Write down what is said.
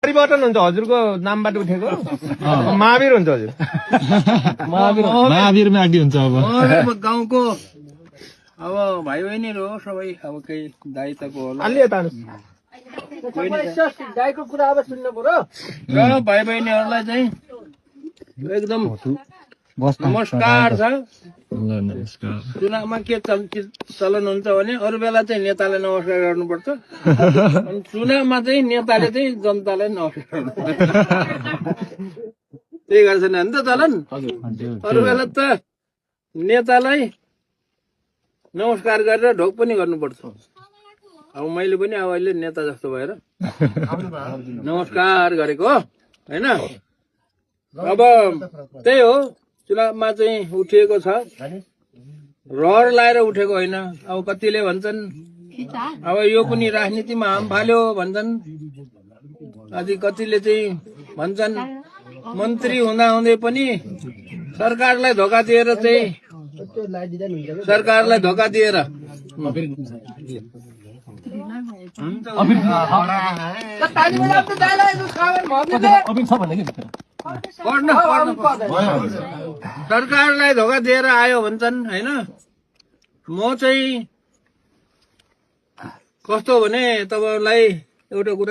परिवर्तन हुन्छ हजुरको नामबाट उठेको महावीर हुन्छ हजुर महावीर म्याग्दी हुन्छ अब गाउँको अब भाइ बहिनीहरू हो सबै अब केही दायित्वको होला अलि यता गाईको कुरा अब सुन्नु पर्यो र भाइ बहिनीहरूलाई चाहिँ एकदम नमस्कार छ चुनावमा के चलन हुन्छ भने अरू बेला चाहिँ नेतालाई नमस्कार गर्नुपर्छ अनि चुनावमा चाहिँ नेताले चाहिँ जनतालाई नमस्कार गर्नुपर्छ त्यही गर्छन् नि त चलन अरू बेला त नेतालाई नमस्कार गरेर ढोक पनि गर्नुपर्छ अब मैले पनि अब अहिले नेता जस्तो भएर नमस्कार गरेको होइन अब त्यही हो चुनावमा चाहिँ उठिएको छ रहर लाएर उठेको होइन अब कतिले भन्छन् अब यो पनि राजनीतिमा हाम फाल्यो भन्छन् अझै कतिले चाहिँ भन्छन् मन्त्री हुँदाहुँदै पनि सरकारलाई धोका दिएर चाहिँ सरकारलाई धोका दिएर सरकारलाई धोका दिएर आयो भन्छन् होइन म चाहिँ कस्तो भने तपाईँलाई एउटा कुरा